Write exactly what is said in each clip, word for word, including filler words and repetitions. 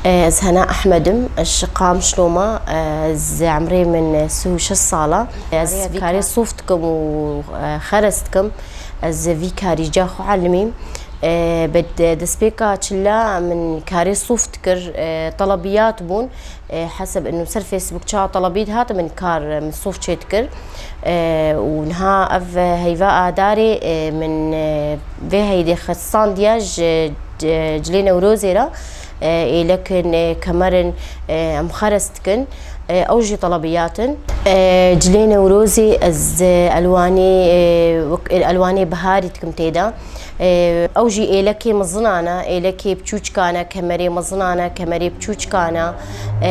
Ez Hena Ehmed im, ez ji Qamişlo me, ez emrê min sih û şeş sal e. Ez karê sof dikim û xerez dikim. Ez vî karî ca xwe elimîm. Bi destpêka çila min karê sof dikir, telebiyat bûn. Heseb inu ser Facebook ça telebî dihat, min kar, min sof çê dikir. Û niha ev heyva adarê, min vê heydê xestandiye ji Cilê Newrozê re, êlekin, kemerin, em xerez dikin. Ew jî telebiyat in. Cilê Newrozê ez elwanê, wek elwanê biharî dikim tê de. Ew jî êlekê mezinan e, êlekê biçûçikan e, kemerê mezinan e, kemerê biçûçikan e.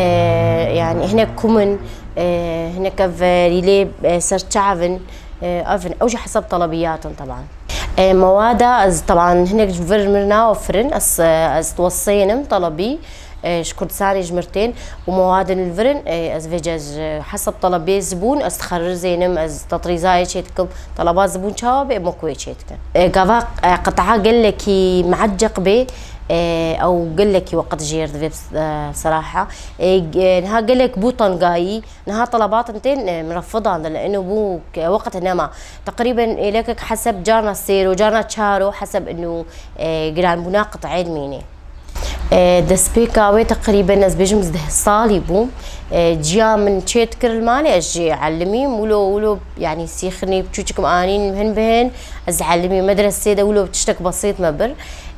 Yanî hinek kum in, hinek ev rîlê ser çav in. Ev in, ew jî hesab telebiyat in teban. E, mewada ez, teban, hinek ji vir mir nawe firin, ez, ez diwesênim telebî, e, ji Kurdistanê ji mir tên û mewadin li vir in, e, ez vêce ji hesab telebê zibûn, ez dixerizênim, ez tetrîzayê çê dikim, teleba zibûn çawa bê, em wek wê çê dikin. E, gava, e, qitaha gelekî mieceq bê, e, ew gelekî weqt jêr divê, e, seraha. E, g-, niha gelek bû tengayî, Niha telebatin tên, e, mirefidandin, li ino bû ke weqt nema. Teqrîben êlekek heseb carna sêro, carna çaro, heseb ino, e, giranbûna qit'ê dimînê. E, destpêka wê teqrîben ez bêjim zdeh salî bû. E, ciya min çê dikir li malê, ez jî elimîm, wilo, wilo, yanî sîxinî biçûçikim anîn hin bi hin, ez elimî medresê de wilo tiştek besît me bir.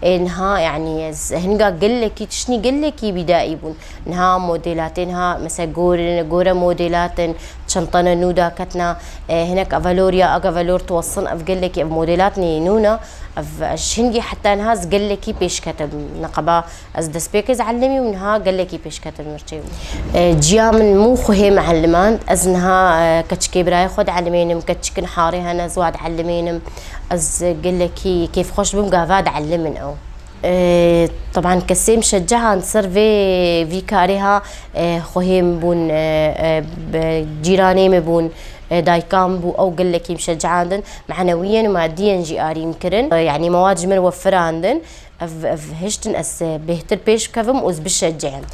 E, niha, yanî ez hinga gelekî tiştnî gelekî bîdaî bûn. Niha modêlatê niha, mesela, gore, gore modêlatin, çintana nû da ketna, e, hinek evelorya, aga velor tuwasin, ev gelekî, ev modêlatinê nû ne, ev, ji hingî heta niha ez gelekî pêş ketim. Neqeba ez destpêkê ez elimî û niha gelekî pêş ketim mirçê. E, ciya min mû xwehê meeliman, ez niha, e, keçikê birayê xwe dielimênim, keçikin harê hene, ez wa dielimênim, ez gelekî kêfxweş bim, gava dielimin ew. E, teban kesê mişecehan ser vê, vî karê ha, e, xwehê min bûn, e, e, bi cîranê min bûn, e, dayika min bû, ew gelekî mişecehandin, manewiyen û madiyen jî arîm kirin. E, yanî mewad ji min wefirandin. Ev, ev hiştin ez, e, bêhtir pêş bikevim û ez bişecihim.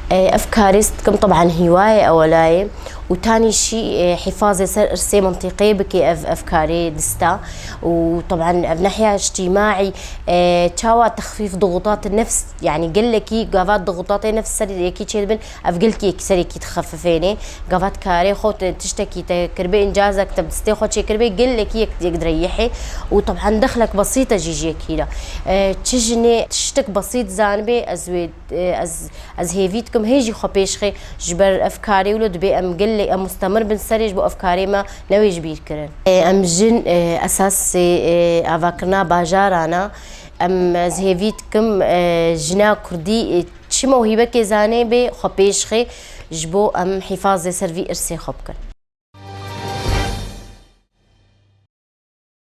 E, ev karê ez dikim, teban hîwayê ewelayê û tanî şî, e, hîfazê ser irsê mintîqê bike ev, ev karê dista. û teban ev nehiya îctîmaî, e, çawa texfîf dixutat nefs, yanî gelekî gava dixutatê nefs ser yekî çêdibin, ev gelkî yekî ser yekî dixefifênê. Gava dikarê xwe te tiştekî te kiribê, încazek te bi destê xwe çêkiribê, gelekî yek, yek direyihê û teban dexlek besît e jî ji yekî re. E, çi jinê tiştek besît zanibê, ez wê, e, ez Ez hêvî dikim hê jî xwe pêşxê, ji ber ev karê wilo dibê em gelê, em mustemir bin serê ji bo ev karê me newê ji bîr kirin. E, em jin, e, esasê, e, avakirina bajaran e. Em, ez hêvî dikim, e, jina kurdî, e, çi mewhîbekê zanê bê xwe pêşxê ji bo em hîfazê ser vî irsê xwe bikin.